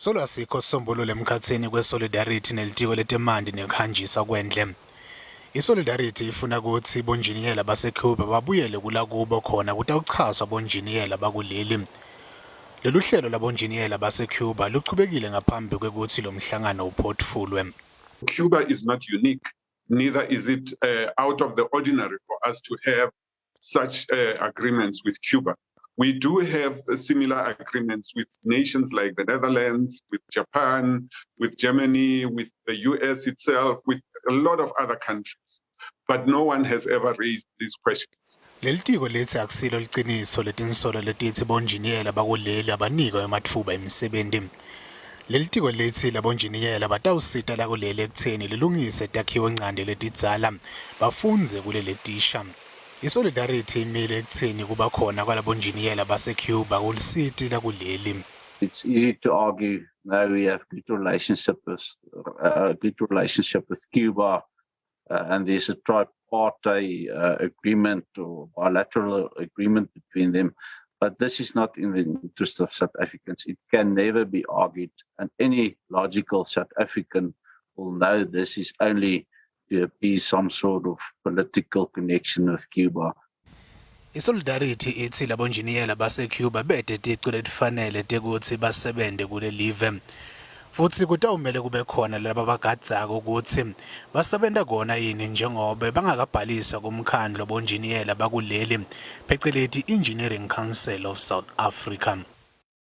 Solo asikho sisombululo emkhatsini kwe-Solidarity nelitiko letemanti nekuhanjiswa kwendle. I-Solidarity ifuna kutsi bonjiniyela baseCuba babuyele kulakubo khona kutawuchaswa bonjiniyela bakuleli. Lolu hlelo labonjiniyela baseCuba luchubekile ngaphambi kwekutsi lo mhlangano uphotfulwe. Cuba is not unique, neither is it out of the ordinary for us to have such agreements with Cuba. We do have similar agreements with nations like the Netherlands, with Japan, with Germany, with the US itself, with a lot of other countries. But no one has ever raised these questions. Lelitiko litsi akusilo liciniso letinsolo letitsi bonjiniyela bakuleli abanikwa ematfuba emisebenti. Lelitiko litsi labonjiniyela batawusita lakuleli ekutseni lilungise takhiwonchanti letidzala bafundze kuleletisha. I-Solidarity imile ekutseni kuba khona kwalabonjiniyela baseCuba kulisiti lakuleli. It's easy to argue now we have good relationship with Cuba, and there's a tripartite agreement or bilateral agreement between them. But this is not in the interest of South Africans. It can never be argued, and any logical South African will know this is only to appease some sort of political connection with Cuba. I-Solidarity itsi labonjiniyela baseCuba bete ticu letifanele tekutsi basebente kulelive. Futsi kutawumele kube khona laba bagadzako kutsi basebenta kona yini njengobe bangakabhaliswa kumkhandlu wabonjiniyela bakuleli, pheceleti Engineering Council of South Africa.